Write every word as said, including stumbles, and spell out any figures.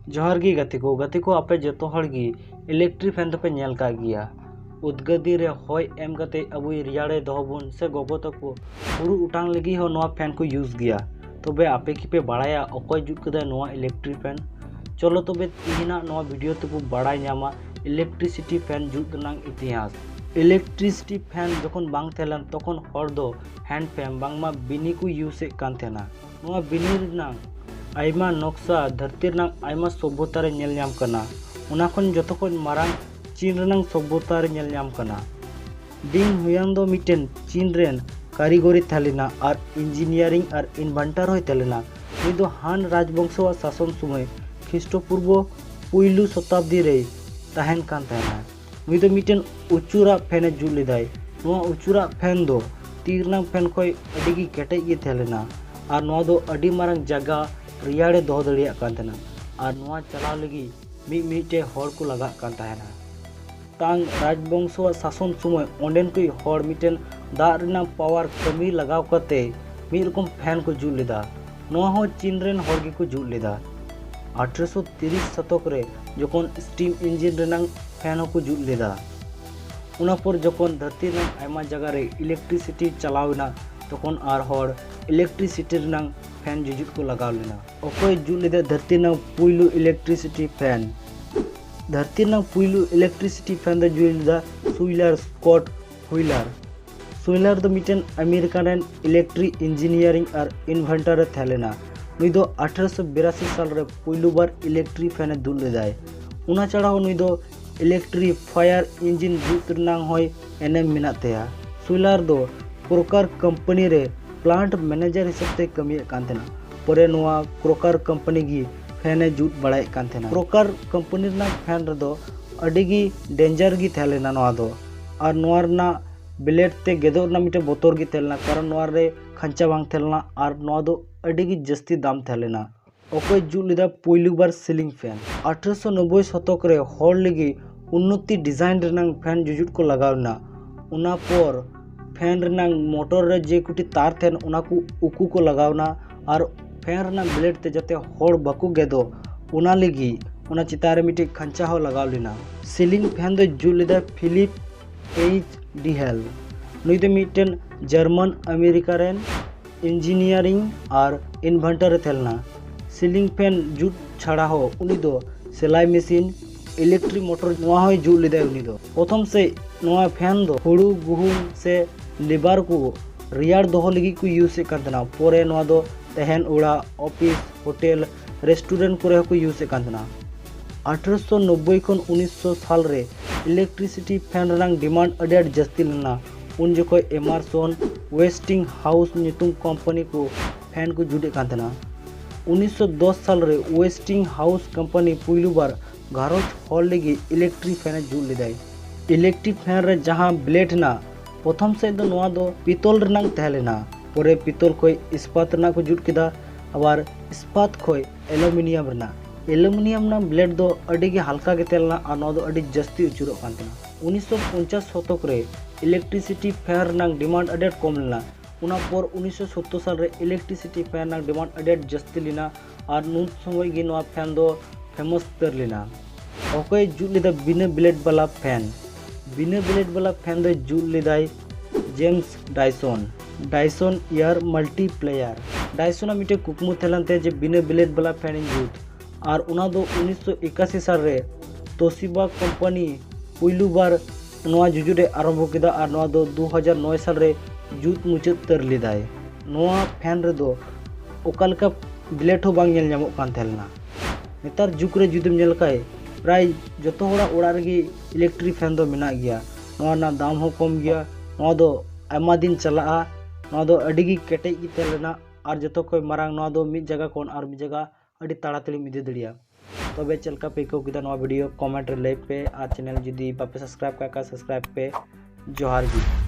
ᱡᱚᱦᱟᱨ ᱜᱮ ᱜᱟᱛᱮ ᱠᱚ᱾ ᱜᱟᱛᱮ ᱠᱚ, ᱟᱯᱮ ᱡᱚᱛᱚ ᱦᱚᱲ ᱜᱮ electric fan ᱫᱚᱯᱮ ᱧᱮᱞ ᱠᱟᱜ ᱜᱮᱭᱟ᱾ ᱩᱫᱽᱜᱟᱹᱨ ᱫᱤᱱ ᱨᱮ ᱦᱚᱭ ᱮᱢ ᱠᱟᱛᱮ ᱟᱵᱚᱭ ᱨᱮᱭᱟᱲᱮ ᱫᱚᱦᱚ ᱵᱚᱱ, ᱥᱮ ᱜᱚᱜᱚ ᱛᱟᱠᱚ ᱦᱩᱲᱩ ᱚᱴᱟᱝ ᱞᱟᱹᱜᱤᱫ ᱦᱚᱸ ᱱᱚᱣᱟ fan ᱠᱚ use ᱜᱮᱭᱟ᱾ ᱛᱚᱵᱮ ᱟᱯᱮ ᱠᱤᱯᱮ ᱵᱟᱲᱟᱭᱟ ᱚᱠᱚᱭ ᱡᱩᱛ ᱠᱟᱫᱟ ᱱᱚᱣᱟ electric fan? ᱪᱚᱞᱚ ᱛᱚᱵᱮ ᱛᱤᱦᱤᱧᱟᱜ ᱱᱚᱣᱟ video ᱛᱮᱵᱚ ᱵᱟᱲᱟᱭ ᱧᱟᱢᱟ electricity fan ᱡᱩᱛ ᱨᱮᱱᱟᱜ ᱤᱛᱤᱦᱟᱥ᱾ Electricity fan ᱡᱚᱠᱷᱚᱱ ᱵᱟᱝ ᱛᱟᱦᱮᱸ ᱞᱮᱱ, ᱛᱚᱠᱷᱚᱱ ᱦᱚᱲ ᱫᱚ hand fan ᱵᱟᱝᱢᱟ ᱵᱤᱱᱤ ᱠᱚ use ᱮᱫ ᱠᱟᱱ ᱛᱟᱦᱮᱱᱟ᱾ ᱱᱚᱣᱟ ᱵᱤᱱᱤ ᱨᱮᱱᱟᱜ ᱟᱭᱢᱟ ᱱᱚᱠᱥᱟ ᱫᱷᱟᱹᱨᱛᱤ ᱨᱮᱱᱟᱜ ᱟᱭᱢᱟ ᱥᱚᱵᱷᱚᱛᱟ ᱨᱮ ᱧᱮᱞ ᱧᱟᱢ ᱠᱟᱱᱟ᱾ ᱚᱱᱟ ᱠᱷᱚᱱ ᱡᱚᱛᱚ ᱠᱷᱚᱱ ᱢᱟᱨᱟᱝ ᱪᱤᱱ ᱨᱮᱱᱟᱜ ᱥᱚᱵᱷᱚᱛᱟ ᱨᱮ ᱧᱮᱞ ᱧᱟᱢ ᱠᱟᱱᱟ᱾ ᱰᱤᱝ ᱦᱩᱭᱟᱝ ᱫᱚ ᱢᱤᱫᱴᱮᱱ ᱪᱤᱱ ᱨᱮᱱ ᱠᱟᱹᱨᱤᱜᱚᱨᱤ ᱛᱟᱦᱮᱸ ᱞᱮᱱᱟ ᱟᱨ engineering ᱟᱨ inventor ᱦᱚᱸᱭ ᱛᱟᱦᱮᱸ ᱞᱮᱱᱟ᱾ ᱩᱱᱤ ᱫᱚ ᱦᱟᱱ ᱨᱟᱡᱽᱵᱚᱝᱥᱚᱣᱟᱜ ᱥᱟᱥᱚᱱ ᱥᱚᱢᱚᱭ ᱠᱷᱨᱤᱥᱴᱚᱯᱩᱨᱵᱚ ᱯᱩᱭᱞᱩ ᱥᱚᱛᱟᱵᱫᱤ ᱨᱮᱭ ᱛᱟᱦᱮᱱ ᱠᱟᱱ ᱛᱟᱦᱮᱱᱟ᱾ ᱱᱩᱭ ᱫᱚ ᱢᱤᱫᱴᱮᱱ ᱩᱪᱩᱨᱟᱜ fan ᱮ ᱡᱩᱛ ᱞᱮᱫᱟᱭ᱾ ᱱᱚᱣᱟ ᱩᱪᱩᱨᱟᱜ fan ᱫᱚ ᱛᱤ ᱨᱮᱱᱟᱜ fan ᱠᱷᱚᱱ ᱟᱹᱰᱤ ᱜᱮ ᱠᱮᱴᱮᱡ ᱜᱮ ᱛᱟᱦᱮᱸ ᱞᱮᱱᱟ ᱟᱨ ᱱᱚᱣᱟ ᱫᱚ ᱟᱹᱰᱤ ᱢᱟᱨᱟᱝ ᱡᱟᱭᱜᱟ ᱨᱮᱭᱟᱲᱮ ᱫᱚᱦᱚ ᱫᱟᱲᱮᱭᱟᱜ ᱠᱟᱱ ᱛᱟᱦᱮᱱᱟ᱾ ᱟᱨ ᱱᱚᱣᱟ ᱪᱟᱞᱟᱣ ᱞᱟᱹᱜᱤᱫ ᱢᱤᱫ ᱢᱤᱫᱴᱮᱡ ᱦᱚᱲ ᱠᱚ ᱞᱟᱜᱟᱜ ᱠᱟᱱ ᱛᱟᱦᱮᱱᱟ᱾ ᱛᱟᱝ ᱨᱟᱡᱽᱵᱚᱝᱥᱚᱣᱟᱜ ᱥᱟᱥᱚᱱ ᱥᱚᱢᱚᱭ ᱚᱸᱰᱮᱱ ᱠᱚ ᱦᱚᱲ ᱢᱤᱫᱴᱮᱱ ᱫᱟᱜ ᱨᱮᱱᱟᱜ power ᱠᱟᱹᱢᱤ ᱞᱟᱜᱟᱣ ᱠᱟᱛᱮ ᱢᱤᱫ ᱨᱚᱠᱚᱢ fan ᱠᱚ ᱡᱩᱛ ᱞᱮᱫᱟ᱾ ᱱᱚᱣᱟ ᱦᱚᱸ ᱪᱤᱱ ᱨᱮᱱ ᱦᱚᱲ ᱜᱮᱠᱚ ᱡᱩᱛ ᱞᱮᱫᱟ᱾ ᱟᱴᱷᱨᱚᱥᱚ ᱛᱤᱨᱤᱥ ᱥᱚᱛᱚᱠ ᱨᱮ ᱡᱚᱠᱷᱚᱱ steam engine ᱨᱮᱱᱟᱜ fan ᱦᱚᱸᱠᱚ ᱡᱩᱛ ᱞᱮᱫᱟ, ᱚᱱᱟ ᱯᱚᱨ ᱡᱚᱠᱷᱚᱱ ᱫᱷᱟᱹᱨᱛᱤ ᱨᱮᱱᱟᱜ ᱟᱭᱢᱟ ᱡᱟᱭᱜᱟ ᱨᱮ electricity ᱪᱟᱞᱟᱣ ᱮᱱᱟ, ᱛᱚᱠᱷᱚᱱ ᱟᱨ ᱦᱚᱲ electricity ᱨᱮᱱᱟᱜ fan ᱡᱩᱡᱩᱫ ᱠᱚ ᱞᱟᱜᱟᱣ ᱞᱮᱱᱟ᱾ ᱚᱠᱚᱭ ᱡᱩᱛ ᱞᱮᱫᱟ ᱫᱷᱟᱹᱨᱛᱤ ᱨᱮᱱᱟᱜ ᱯᱩᱭᱞᱩ electricity fan? ᱫᱷᱟᱹᱨᱛᱤ ᱨᱮᱱᱟᱜ ᱯᱩᱭᱞᱩ electricity fan ᱫᱚ ᱡᱩᱛ ᱞᱮᱫᱟ ᱥᱩᱭᱞᱟᱨ ᱥᱠᱚᱴ ᱦᱩᱭᱞᱟᱨ᱾ ᱥᱩᱭᱞᱟᱨ ᱫᱚ ᱢᱤᱫᱴᱮᱱ ᱟᱢᱮᱨᱤᱠᱟ ᱨᱮᱱ electric engineering ᱟᱨ inventor ᱮ ᱛᱟᱦᱮᱸ ᱞᱮᱱᱟ᱾ ᱱᱩᱭ ᱫᱚ ᱟᱴᱷᱨᱚᱥᱚ ᱵᱤᱨᱟᱥᱤ ᱥᱟᱞ ᱨᱮ ᱯᱩᱭᱞᱩ ᱵᱟᱨ electric fan ᱮ ᱡᱩᱛ ᱞᱮᱫᱟᱭ᱾ ᱚᱱᱟ ᱪᱷᱟᱲᱟ ᱦᱚᱸ ᱱᱩᱭ ᱫᱚ electric fire engine ᱡᱩᱛ ᱨᱮᱱᱟᱜ ᱦᱚᱸᱭ ᱮᱱᱮᱢ ᱢᱮᱱᱟᱜ ᱛᱟᱭᱟ᱾ ᱥᱩᱭᱞᱟᱨ ᱫᱚ ᱠᱨᱚᱠᱟᱨ ᱠᱳᱢᱯᱟᱱᱤ ᱨᱮ plant manager ᱦᱤᱥᱟᱹᱵ ᱛᱮ ᱠᱟᱹᱢᱤᱭᱮᱫ ᱠᱟᱱ ᱛᱟᱦᱮᱱᱟ᱾ ᱯᱚᱨᱮ ᱱᱚᱣᱟ ᱠᱨᱚᱠᱟᱨ ᱠᱳᱢᱯᱟᱱᱤ ᱜᱮ fan ᱮ ᱡᱩᱛ ᱵᱟᱲᱟᱭᱮᱫ ᱠᱟᱱ ᱛᱟᱦᱮᱱᱟ᱾ ᱠᱨᱚᱠᱟᱨ ᱠᱳᱢᱯᱟᱱᱤ ᱨᱮᱱᱟᱜ fan ᱨᱮᱫᱚ ᱟᱹᱰᱤ ᱜᱮ danger ᱜᱮ ᱛᱟᱦᱮᱸ ᱞᱮᱱᱟ ᱱᱚᱣᱟ ᱫᱚ᱾ ᱟᱨ ᱱᱚᱣᱟ ᱨᱮᱱᱟᱜ blade ᱛᱮ ᱜᱮᱫᱚᱜ ᱨᱮᱱᱟᱜ ᱢᱤᱫᱴᱮᱱ ᱵᱚᱛᱚᱨ ᱜᱮ ᱛᱟᱦᱮᱸ ᱞᱮᱱᱟ, ᱠᱟᱨᱚᱱ ᱱᱚᱣᱟ ᱨᱮ ᱠᱷᱟᱧᱪᱟ ᱵᱟᱝ ᱛᱟᱦᱮᱸ ᱞᱮᱱᱟ ᱟᱨ ᱱᱚᱣᱟ ᱫᱚ ᱟᱹᱰᱤ ᱜᱮ ᱡᱟᱹᱥᱛᱤ ᱫᱟᱢ ᱛᱟᱦᱮᱸ ᱞᱮᱱᱟ᱾ ᱚᱠᱚᱭ ᱡᱩᱛ ᱞᱮᱫᱟ ᱯᱩᱭᱞᱩ ᱵᱟᱨ ceiling fan? ᱟᱴᱷᱨᱚᱥᱚ ᱱᱚᱵᱵᱳᱭ ᱥᱚᱛᱚᱠ ᱨᱮ ᱦᱚᱲ ᱞᱟᱹᱜᱤᱫ ᱩᱱᱱᱚᱛᱤ design ᱨᱮᱱᱟᱜ fan ᱡᱩᱡᱩᱫ ᱠᱚ ᱞᱟᱜᱟᱣ ᱮᱱᱟ᱾ ᱚᱱᱟ ᱯᱚᱨ fan ᱨᱮᱱᱟᱜ motor ᱨᱮ ᱡᱮ ᱠᱩᱴᱤ ᱛᱟᱨ ᱛᱟᱦᱮᱱ, ᱚᱱᱟ ᱠᱚ ᱩᱠᱩ ᱠᱚ ᱞᱟᱜᱟᱣ ᱮᱱᱟ ᱟᱨ fan ᱨᱮᱱᱟᱜ blade ᱛᱮ ᱡᱟᱛᱮ ᱦᱚᱲ ᱵᱟᱠᱚ ᱜᱮᱫᱚᱜ, ᱚᱱᱟ ᱞᱟᱹᱜᱤᱫ ᱚᱱᱟ ᱪᱮᱛᱟᱱ ᱨᱮ ᱢᱤᱫᱴᱮᱡ ᱠᱷᱟᱧᱪᱟ ᱦᱚᱸ ᱞᱟᱜᱟᱣ ᱞᱮᱱᱟ᱾ ᱥᱤᱞᱤᱝ ᱯᱷᱮᱱ ᱫᱚ ᱡᱩᱛ ᱞᱮᱫᱟᱭ ᱯᱷᱤᱞᱤᱯ ᱮᱭᱤᱪ ᱰᱤᱦᱮᱞ᱾ ᱱᱩᱭ ᱫᱚ ᱢᱤᱫᱴᱮᱱ ᱡᱟᱨᱢᱟᱱ ᱟᱢᱮᱨᱤᱠᱟ ᱨᱮᱱ ᱤᱧᱡᱤᱱᱤᱭᱟᱨᱤᱝ ᱟᱨ ᱤᱱᱵᱷᱮᱱᱴᱟᱨ ᱮ ᱛᱟᱦᱮᱸ ᱞᱮᱱᱟ᱾ ᱥᱤᱞᱤᱝ ᱯᱷᱮᱱ ᱡᱩᱛ ᱪᱷᱟᱲᱟ ᱦᱚᱸ ᱩᱱᱤ ᱫᱚ ᱥᱮᱞᱟᱭ ᱢᱮᱥᱤᱱ, ᱤᱞᱮᱠᱴᱨᱤᱠ ᱢᱚᱴᱚᱨ, ᱱᱚᱣᱟ ᱦᱚᱸᱭ ᱡᱩᱛ ᱞᱮᱫᱟᱭ ᱩᱱᱤ ᱫᱚ᱾ ᱯᱨᱚᱛᱷᱚᱢ ᱥᱮᱫ ᱱᱚᱣᱟ ᱯᱷᱮᱱ ᱫᱚ ᱦᱩᱲᱩ, ᱜᱩᱦᱩᱢ ᱥᱮ ᱞᱮᱵᱟᱨ ᱠᱚ ᱨᱮᱭᱟᱲ ᱫᱚᱦᱚ ᱞᱟᱹᱜᱤᱫ ᱠᱚ ᱤᱭᱩᱡᱽ ᱮᱫ ᱠᱟᱱ ᱛᱟᱦᱮᱱᱟ᱾ ᱯᱚᱨᱮ ᱱᱚᱣᱟ ᱫᱚ ᱛᱟᱦᱮᱱ ᱚᱲᱟᱜ, ᱚᱯᱷᱤᱥ, ᱦᱳᱴᱮᱞ, ᱨᱮᱥᱴᱩᱨᱮᱱᱴ ᱠᱚᱨᱮ ᱦᱚᱸᱠᱚ ᱤᱭᱩᱡᱽ ᱮᱫ ᱠᱟᱱ ᱛᱟᱦᱮᱱᱟ᱾ ᱟᱴᱷᱨᱚᱥᱚ ᱱᱚᱵᱵᱳᱭ ᱠᱷᱚᱱ ᱩᱱᱤᱥᱥᱚ ᱥᱟᱞ ᱨᱮ ᱤᱞᱮᱠᱴᱨᱤᱥᱤᱴᱤ ᱯᱷᱮᱱ ᱨᱮᱱᱟᱜ ᱰᱤᱢᱟᱱᱰ ᱟᱹᱰᱤ ᱟᱸᱴ ᱡᱟᱹᱥᱛᱤ ᱞᱮᱱᱟ᱾ ᱩᱱ ᱡᱚᱠᱷᱚᱡ ᱮᱢᱟᱨᱥᱚᱱ ᱣᱮᱥᱴᱤᱝ ᱦᱟᱣᱩᱥ ᱧᱩᱛᱩᱢ ᱠᱳᱢᱯᱟᱱᱤ ᱠᱚ ᱯᱷᱮᱱ ᱠᱚ ᱡᱩᱛ ᱮᱫ ᱠᱟᱱ ᱛᱟᱦᱮᱱᱟ᱾ ᱩᱱᱤᱥᱥᱚ ᱫᱚᱥ ᱥᱟᱞ ᱨᱮ ᱣᱮᱥᱴᱤᱝ ᱦᱟᱣᱩᱥ ᱠᱳᱢᱯᱟᱱᱤ ᱯᱩᱭᱞᱩ ᱵᱟᱨ ᱜᱷᱟᱨᱚᱸᱡᱽ ᱦᱚᱲ ᱞᱟᱹᱜᱤᱫ ᱤᱞᱮᱠᱴᱨᱤᱠ ᱯᱷᱮᱱ ᱮ ᱡᱩᱛ ᱞᱮᱫᱟᱭ᱾ ᱤᱞᱮᱠᱴᱨᱤᱠ ᱯᱷᱮᱱ ᱨᱮ ᱡᱟᱦᱟᱸ ᱵᱞᱮᱰ ᱦᱮᱱᱟᱜ, ᱯᱨᱚᱛᱷᱚᱢ ᱥᱮᱫ ᱫᱚ ᱱᱚᱣᱟ ᱫᱚ ᱯᱤᱛᱚᱞ ᱨᱮᱱᱟᱜ ᱛᱟᱦᱮᱸ ᱞᱮᱱᱟ, ᱯᱚᱨᱮ ᱯᱤᱛᱚᱞ ᱠᱷᱚᱱ ᱤᱥᱯᱟᱛ ᱨᱮᱱᱟᱜ ᱠᱚ ᱡᱩᱛ ᱠᱮᱫᱟ, ᱟᱵᱟᱨ ᱤᱥᱯᱟᱛ ᱠᱷᱚᱱ ᱮᱞᱩᱢᱤᱱᱤᱭᱟᱢ ᱨᱮᱱᱟᱜ᱾ ᱮᱞᱩᱢᱤᱱᱤᱭᱟᱢ ᱨᱮᱱᱟᱜ ᱵᱞᱮᱰ ᱫᱚ ᱟᱹᱰᱤ ᱜᱮ ᱦᱟᱞᱠᱟ ᱜᱮ ᱛᱟᱦᱮᱸ ᱞᱮᱱᱟ ᱟᱨ ᱱᱚᱣᱟ ᱫᱚ ᱟᱹᱰᱤ ᱡᱟᱹᱥᱛᱤ ᱟᱹᱪᱩᱨᱚᱜ ᱠᱟᱱ ᱛᱟᱦᱮᱱᱟ᱾ ᱩᱱᱤᱥᱥᱚ ᱯᱚᱧᱪᱟᱥ ᱥᱚᱛᱚᱠ ᱨᱮ ᱤᱞᱮᱠᱴᱨᱤᱥᱤᱴᱤ ᱯᱷᱮᱱ ᱨᱮᱱᱟᱜ ᱰᱤᱢᱟᱱᱰ ᱟᱹᱰᱤ ᱟᱸᱴ ᱠᱚᱢ ᱞᱮᱱᱟ᱾ ᱚᱱᱟ ᱯᱚᱨ ᱩᱱᱤᱥᱥᱚ ᱥᱚᱛᱛᱚᱨ ᱥᱟᱞ ᱨᱮ ᱤᱞᱮᱠᱴᱨᱤᱥᱤᱴᱤ ᱯᱷᱮᱱ ᱨᱮᱱᱟᱜ ᱰᱤᱢᱟᱱᱰ ᱟᱹᱰᱤ ᱟᱸᱴ ᱡᱟᱹᱥᱛᱤ ᱞᱮᱱᱟ ᱟᱨ ᱩᱱ ᱥᱚᱢᱚᱭ ᱜᱮ ᱱᱚᱣᱟ ᱯᱷᱮᱱ ᱫᱚ ᱯᱷᱮᱢᱟᱥ ᱩᱛᱟᱹᱨ ᱞᱮᱱᱟ᱾ ᱚᱠᱚᱭ ᱡᱩᱛ ᱞᱮᱫᱟ ᱵᱤᱱᱟᱹ ᱵᱞᱮᱰ ᱵᱟᱞᱟ ᱯᱷᱮᱱ? ᱵᱤᱱᱟᱹ ᱵᱞᱮᱰ ᱵᱟᱞᱟ ᱯᱷᱮᱱ ᱫᱚᱭ ᱡᱩᱛ ᱞᱮᱫᱟᱭ ᱡᱮᱢᱥ ᱰᱟᱭᱥᱚᱱ, ᱰᱟᱭᱥᱚᱱ ᱮᱭᱟᱨ ᱢᱟᱞᱴᱤᱯᱞᱮᱭᱟᱨ᱾ ᱰᱟᱭᱥᱚᱱᱟᱜ ᱢᱤᱫᱴᱮᱱ ᱠᱩᱠᱢᱩ ᱛᱟᱦᱮᱸ ᱞᱮᱱ ᱛᱟᱭᱟ ᱡᱮ ᱵᱤᱱᱟᱹ ᱵᱞᱮᱰ ᱵᱟᱞᱟ ᱯᱷᱮᱱ ᱤᱧ ᱡᱩᱛ, ᱟᱨ ᱚᱱᱟ ᱫᱚ ᱩᱱᱤᱥᱥᱚ ᱮᱠᱟᱥᱤ ᱥᱟᱞ ᱨᱮ ᱛᱳᱥᱤᱵᱟ ᱠᱳᱢᱯᱟᱱᱤ ᱯᱩᱭᱞᱩ ᱵᱟᱨ ᱱᱚᱣᱟ ᱡᱩᱡᱩᱫ ᱮ ᱟᱨᱟᱢᱵᱷᱚ ᱠᱮᱫᱟ ᱟᱨ ᱱᱚᱣᱟ ᱫᱚ ᱫᱩ ᱦᱟᱡᱟᱨ ᱱᱚᱭ ᱥᱟᱞ ᱨᱮ ᱡᱩᱛ ᱢᱩᱪᱟᱹᱫ ᱩᱛᱟᱹᱨ ᱞᱮᱫᱟᱭ᱾ ᱱᱚᱣᱟ ᱯᱷᱮᱱ ᱨᱮᱫᱚ ᱚᱠᱟ ᱞᱮᱠᱟ ᱵᱞᱮᱰ ᱦᱚᱸ ᱵᱟᱝ ᱧᱮᱞ ᱧᱟᱢᱚᱜ ᱠᱟᱱ ᱛᱟᱦᱮᱸ ᱞᱮᱱᱟ᱾ ᱱᱮᱛᱟᱨ ᱡᱩᱜᱽ ᱨᱮ ᱡᱩᱫᱤᱢ ᱧᱮᱞ ᱠᱷᱟᱡ, ᱯᱨᱟᱭ ᱡᱚᱛᱚ ᱦᱚᱲᱟᱜ ᱚᱲᱟᱜ ᱨᱮᱜᱮ ᱤᱞᱮᱠᱴᱨᱤᱠ ᱯᱷᱮᱱ ᱫᱚ ᱢᱮᱱᱟᱜ ᱜᱮᱭᱟ᱾ ᱱᱚᱣᱟ ᱨᱮᱱᱟᱜ ᱫᱟᱢ ᱦᱚᱸ ᱠᱚᱢ ᱜᱮᱭᱟ᱾ ᱱᱚᱣᱟ ᱫᱚ ᱟᱭᱢᱟ ᱫᱤᱱ ᱪᱟᱞᱟᱜᱼᱟ᱾ ᱱᱚᱣᱟ ᱫᱚ ᱟᱹᱰᱤ ᱜᱮ ᱠᱮᱴᱮᱡ ᱜᱮ ᱛᱟᱦᱮᱸ ᱞᱮᱱᱟ ᱟᱨ ᱡᱚᱛᱚ ᱠᱷᱚᱱ ᱢᱟᱨᱟᱝ ᱱᱚᱣᱟ ᱫᱚ ᱢᱤᱫ ᱡᱟᱭᱜᱟ ᱠᱷᱚᱱ ᱟᱨ ᱢᱤᱫ ᱡᱟᱭᱜᱟ ᱟᱹᱰᱤ ᱛᱟᱲᱟᱛᱟᱲᱤᱢ ᱤᱫᱤ ᱫᱟᱲᱮᱭᱟᱜᱼᱟ᱾ ᱛᱚᱵᱮ ᱪᱮᱫ ᱞᱮᱠᱟ ᱯᱮ ᱟᱹᱭᱠᱟᱹᱣ ᱠᱮᱫᱟ ᱱᱚᱣᱟ ᱵᱷᱤᱰᱤᱭᱳ? ᱠᱚᱢᱮᱱᱴ ᱨᱮ ᱞᱟᱹᱭ ᱯᱮ ᱟᱨ ᱪᱮᱱᱮᱞ ᱡᱩᱫᱤ ᱵᱟᱯᱮ ᱥᱟᱵᱥᱠᱨᱟᱭᱤᱵ ᱠᱟᱜ ᱠᱷᱟᱱ ᱥᱟᱵᱥᱠᱨᱟᱭᱤᱵ ᱯᱮ᱾ ᱡᱚᱦᱟᱨ ᱜᱮ᱾